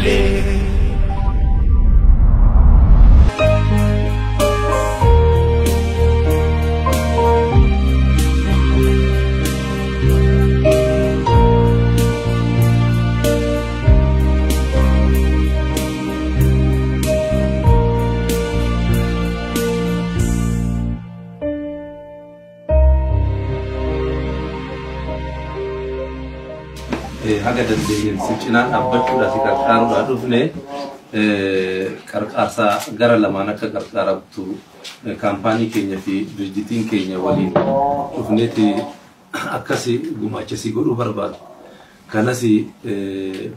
Finfinnee. Haga dandeenyeen si cinaa dhaabbachuudhaaf si qarqaaruudhaa dhufne, qarqaarsa gara lamaan akka qarqaaramtu kaampaanii keenya fi dirjitiin keenya waliin dhufneeti akkasi gumaachasii godhuu barbaadu. Kanas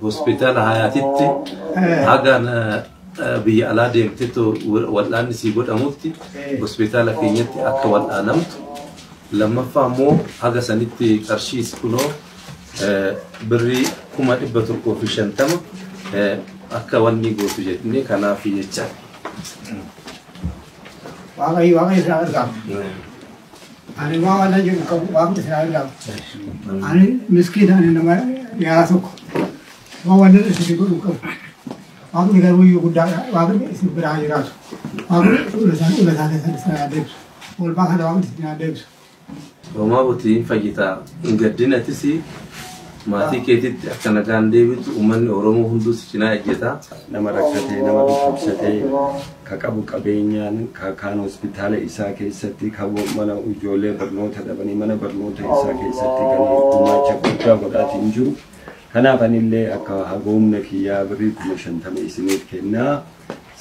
hospitaala Hayaatitti haga biyya alaa deemteetu wal'aanni sii godhamutti hospitaala keenyatti akka wal'aanamtu, lammaffaa immoo haga sanitti qarshiis kunoo birrii 150,000 akka wanni gootu jennee kanaaf jecha. Waaqayyo Waaqayyo isin haa gargaaru. Ani waan waan jedhu qabu, Waaqni isin haa gargaaru. Ani miskiina, ani nama yaa tokko waan waan isin godhu qabu. Waaqni garuu iyyuu guddaadha. Waaqni isin biraa jiraatu. Waaqni fuula isaa keessan isin haa deebisu. Oolmaa kana Waaqni isin haa deebisu. Homaa butiin fayyitaa, hin gaddinatis, maatii keetitti akka nagaan deebitu uummanni Oromoo hunduu si cinaa ejjetaa. Nama rakkatee, nama dhukkubsatee, ka qabu qabeenyaan, ka kaan hospitaala isaa keessatti, ka mana ijoollee barnoota dhabanii mana barnoota isaa keessatti kan gumaacha guddaa godhaatiin jiru. Kanaaf anillee akka hagoomna kiyyaa birrii 50,000 isiniif kennaa,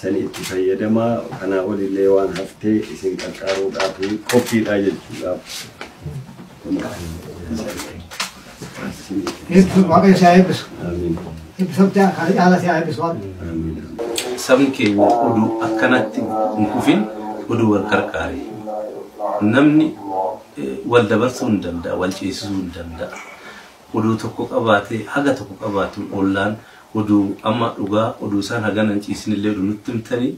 sani itti fayyadamaa, kanaa olillee waan haftee isin qarqaaruudhaaf qophiidha jechuudhaaf. Waaqayyo si haa eebbisu. Amiin. Eebbifamtee kana caala si haa eebbisu Waaqni. Amiin. Sabni keenya oduu akkanatti hin kufin, oduu wal qarqaare. Namni wal dabarsuu hin danda'a, wal ceesisuu hin danda'a. Oduu tokko qabaatee, haga tokko qabaatu ollaan oduu amma dhugaa oduu isaan hagana hin ciisinillee oduu nutti himtanii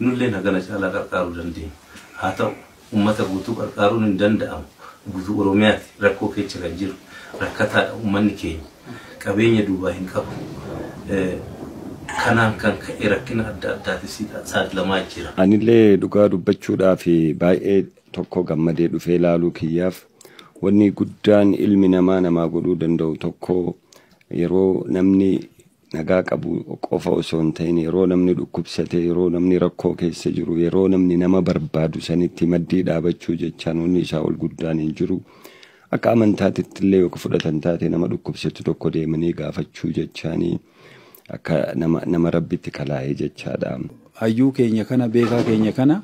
nulleen hagana caalaa qarqaaruu dandeenya. Haa ta'u, uummata guutuu qarqaaruun hin danda'amu. Guutuu Oromiyaati rakkoo keessa kan jiru, rakkataadha uummanni keenya. Qabeenya duubaa hin qabu. Kanaan kan ka'e rakkina adda addaatif saaxilamaa jira. Anillee dhugaa dubbachuudhaaf baay'ee tokko gammadee dhufee ilaaluu kiyyaaf, wanni guddaan ilmi namaa namaa godhuu danda'u tokko yeroo namni nagaa qabu qofa osoo hin ta'in, yeroo namni dhukkubsate, yeroo namni rakkoo keessa jiru, yeroo namni nama barbaadu sanitti maddii dhaabachuu jechaan wanni isaa ol guddaan hin jiru. Akka amantaatitti illee yoo fudhatan taate, nama dhukkubsatu tokko deemanii gaafachuu jechaanii akka nama rabbitti kalaa'ee jechaadha. Hayyuu keenya kana, beekaa keenya kana,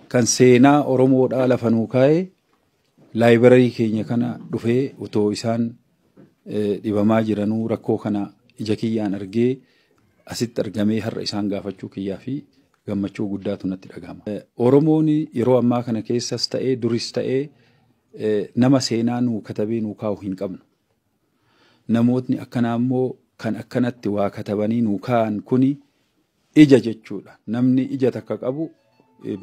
kan seenaa Oromoodhaa lafa nuu kaa'e, library keenya kana dhufee otoo isaan dhibamaa jiranuu rakkoo kana ija kiyyaan argee asitti argamee har'a isaan gaafachuu kiyyaa fi gammachuu guddaatu natti dhagahama. Oromoon yeroo ammaa kana keessas ta'ee duris ta'ee nama seenaa nuu katabee nuu kaa'u hin qabnu. Namootni akkanaa immoo kan akkanatti waa katabanii nuu kaa'an kuni ija jechuudha. Namni ija takka qabu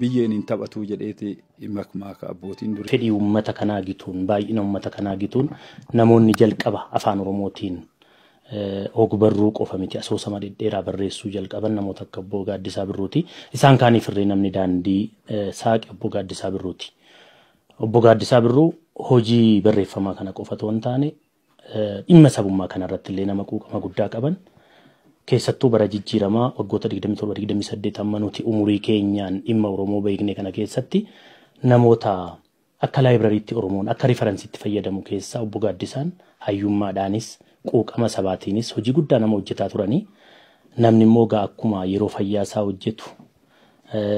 biyyeen hin taphatu jedheeti makmaaka abbootiin durii. Fedhii uummata kanaa gituun, baay'ina uummata kanaa gituun, namoonni jalqaba afaan Oromootiin ogbarruu qofa miti asoosama dhedheeraa barreessuu jalqaban namoota akka Obbo Gaaddisaa Birruuti. Isaan kaaniif irree namni daandii saaqe Obbo Gaaddisaa Birruuti. Obbo Gaaddisaa Birruu hojii barreeffamaa kana qofa otoo hin taane dhimma sabummaa kanarratti illee nama quuqama guddaa qaban, keessattuu bara jijjiiramaa waggoota 27 28 amma nuti umurii keenyaan dhimma Oromoo beekne kana keessatti namoota akka librarytti Oromoon akka referenceitti fayyadamu keessaa Obbo Gaaddisaan hayyummaadhaanis quuqama sabaatiinis hojii guddaa nama hojjetaa turanii. Namni immoo gaa akkuma yeroo fayyaa isaa hojjetu,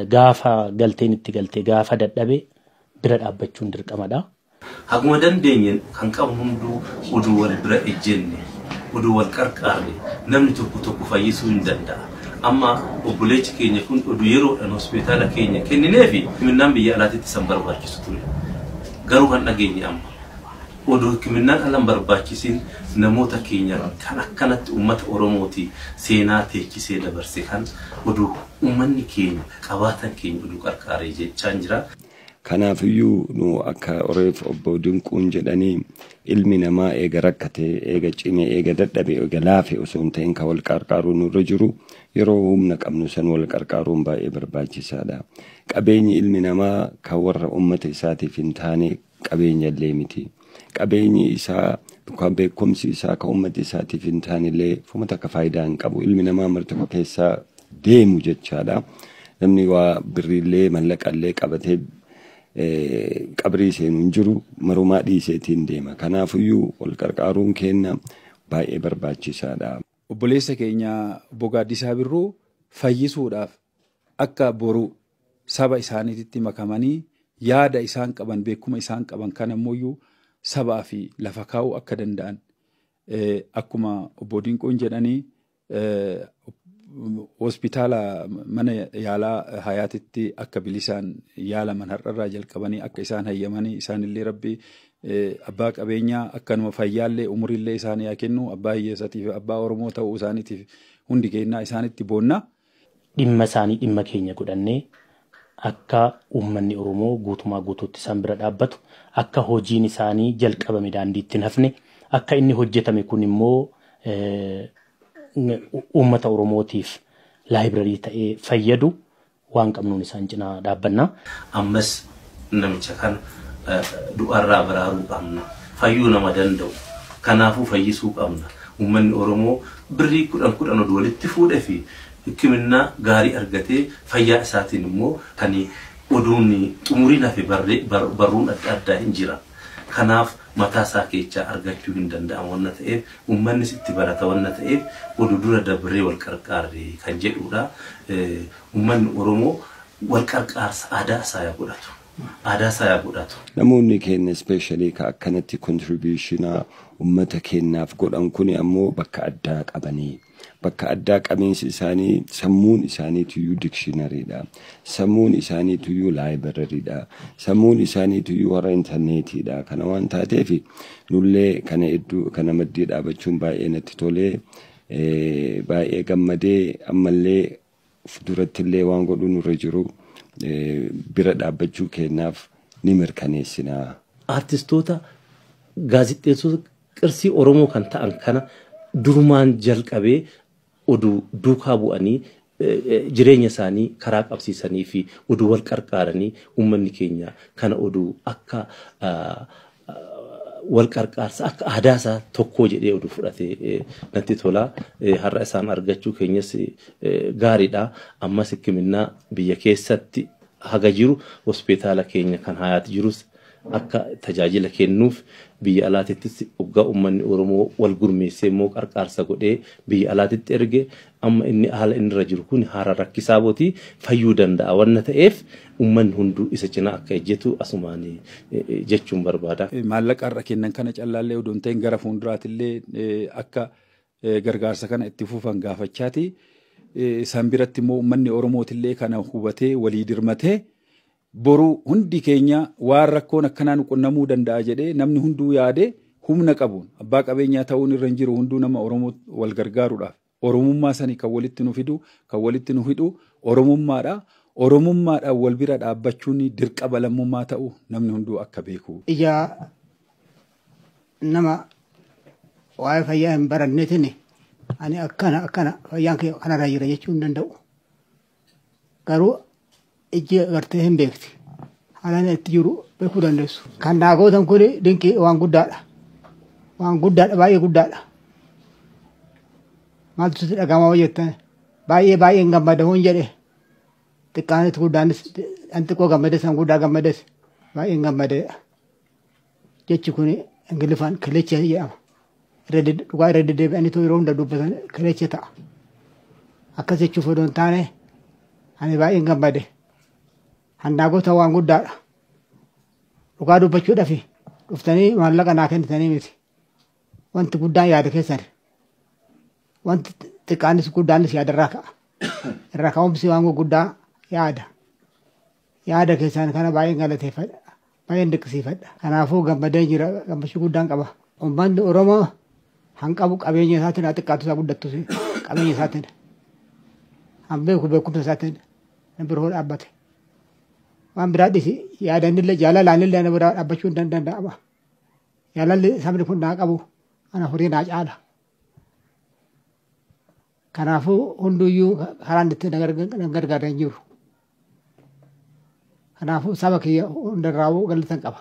gaafa galteen itti galtee, gaafa dadhabe bira dhaabbachuun dirqamadha. Haguma dandeenyeen kan qabu hunduu oduu wal bira ejjenne, oduu wal qarqaarre, namni tokko tokko fayyisuu hin danda'a. Amma obboleechi keenya kun oduu yeroodhaan hospitaala keenya kennineefi hikiminnaan biyya alaatitti isan barbaachisu ture. Garuu kan dhageenye amma oduu hikiminnaan ala hin barbaachisin namoota keenya kan akkanatti uummata Oromooti seenaa teechisee dabarse kan oduu uummanni keenya qabaatan keenya oduu qarqaaree jechaan jira. Kanaafiyyuu nu akka Oreef obbo Dinquun jedhanii ilmi namaa eega rakkate, eega cime, eega dadhabe, eega laafe osoo hin ta'in kan wal qarqaaruu nurra jiru yeroo humna qabnu san wal qarqaaruun baay'ee barbaachisaadha. Qabeenyi ilmi namaa kan warra uummata isaatiif hin taane qabeenya illee miti. Qabeenyi isaa yookaan beekumsi isaa kan uummata isaatiif hin taane illee fuma takka faayidaa hin qabu. Ilmi namaa marti tokko keessaa deemu jechaadha. Namni waa birriillee mallaqallee qabatee qabrii seenu hin jiru marumaa dhiiseetiin deema. Kanaafiyyuu wal qarqaaruun keenya baay'ee barbaachisaadha. Obboleessa keenya obbo Gaaddisaa Birruu fayyisuudhaaf akka boru saba isaaniitti makamanii yaada isaan qaban beekuma isaan qaban kan ammoo sabaa fi lafa kaa'uu akka danda'an akkuma obbo Dinquun jedhanii hospitaala mana yaalaa Hayaatitti akka bilisaan yaalaman har'arraa jalqabanii akka isaan hayyamanii isaanillee rabbi abbaa qabeenyaa akkanuma fayyaallee umuriillee isaanii haa kennu abbaa hiyyeessatiif abbaa Oromoo ta'uu isaaniitiif hundi kennaa isaanitti boonna. Dhimma isaanii dhimma keenya godhannee akka uummanni Oromoo guutumaa guutuutti isaan bira dhaabbatu akka hojiin isaanii jalqabame daandiitti hin hafne akka inni hojjetame kun immoo uummata Oromootiif laayibrarii ta'ee fayyadu waan qabnuun isaan cinaa dhaabbanna. Ammas namicha kana du'arraa baraaruu qabna. Fayyuu nama danda'u. Kanaafuu fayyisuu qabna. Uummanni Oromoo birrii 10 oduu walitti fuudhee fi hikiminnaa gaarii argatee fayyaa isaatiin immoo kan oduun xumuriin hafe barruun adda addaa hin jira. Kanaaf mataa isaa keessaa argachuu hin danda'amu wanna ta'eef uummannis itti barata wanna ta'eef oduu dura dabree wal qarqaarre kan jedhudha. Uummanni Oromoo wal qarqaarsa aadaa isaa yaa godhatu. Aadaa isaa yaa godhatu. Namoonni keenya ispeeshaalii ka akkanatti kontribiishinaa uummata keenyaaf godhan kuni ammoo bakka addaa qabanii. Bakka addaa qabeensi isaanii sammuun isaaniitiyyuu dikshinariidha. Sammuun isaaniitiyyuu laayibirariidha. Sammuun isaaniitiyyuu warra intarneetiidha. Kana waan taateef nullee kana hedduu kana maddii dhaabachuun baay'ee natti tolee baay'ee gammadee ammallee durattillee waan godhu nurra jiru bira dhaabbachuu keenyaaf ni mirkaneessina. Artistoota gaazexeessota qirsii Oromoo kan ta'an kana durumaan jalqabee oduu duukaa bu'anii jireenya isaanii karaa qabsiisanii fi oduu wal qarqaaranii uummanni keenya kana oduu akka wal qarqaarsa akka aadaa isaa tokko jedhee oduu fudhatee natti tola. Har'a isaan argachuu keenyas gaariidha. Ammas hikiminnaa biyya keessatti haga jiru hospitaala keenya kan Hayaat jirus akka tajaajila kennuuf biyya alaatittis waggaa uummanni Oromoo wal gurmeessee immoo qarqaarsa godhee biyya alaatitti erge amma inni haala inni irra jiru kun haara rakkisaa bootii fayyuu danda'a wanna ta'eef uummanni hunduu isa cinaa akka ejjetu asumaan jechuun barbaada. Maallaqa har'a kennan kana callaallee odoo hin ta'in gara fuulduraatillee akka gargaarsa kana itti fufan gaafachaati. Isaan biratti immoo uummanni Oromootillee kana hubatee walii dirmatee boru hundi keenya waan rakkoon akkanaa nu qunnamuu danda'a jedhee namni hunduu yaadee humna qabuun abbaa qabeenyaa ta'uun irra hin jiru hunduu nama Oromoo wal gargaaruudhaaf. Oromummaa sanii kan walitti nu fidu kan walitti nu hidhu Oromummaadha. Oromummaadhaan wal bira dhaabbachuun dirqama lammummaa ta'u namni hunduu akka beeku. Ija nama waa'ee fayyaa hin baranneetiin ani akkana akkana fayyaan kee kanarra jira jechuu hin danda'u. Garuu ijji agartee hin beekti. Haalaan itti jiru beekuu dandeessu. Kan naa gootan kun dinqii waan guddaadha. Waan guddaadha baay'ee guddaadha. Maaltu sitti dhaga'ama hoo jettan baay'ee baay'ee hin gammada hoon jedhe xiqqaanis guddaanis an xiqqoo gammades an guddaa gammades baay'ee hin gammadeedha. Jechi kun Ingiliffaan kilecha jedhama. Dhugaa irra deddeebi'anii yeroo hunda dubbatan kilecha ta'a. Akkas jechuuf odoo hin taane ani baay'ee hin gammade. Handaagota waan guddaadha. Dhugaa dubbachuudhaaf dhuftanii maallaqa naa kennitanii miti. Wanti guddaan yaada keessan. Wanti xiqqaanis guddaanis yaadarraa ka'a. Irraa ka'umsi waan guddaa yaada. Yaada keessan kana baay'een galateeffadha. Baay'een dinqisiifadha. Kanaafuu gammadee jira gammachuu guddaan qaba. Uummanni Oromoo hanqabu qabeenya isaatiin haa xiqqaatu isaa guddattus qabeenya isaatiin. Han beeku beekumsa isaatiin biroo dhaabbate. Waan biraa dhisi yaadanillee jaalalaanillee na bira dhaabbachuu hin danda'ama. Jaalalli sabni kun naa qabu ana horii naa caala. Kanaafuu hunduyyuu karaan itti na gargaaran jiru. Kanaafuu saba kiyya hundarraawuu galatan qaba.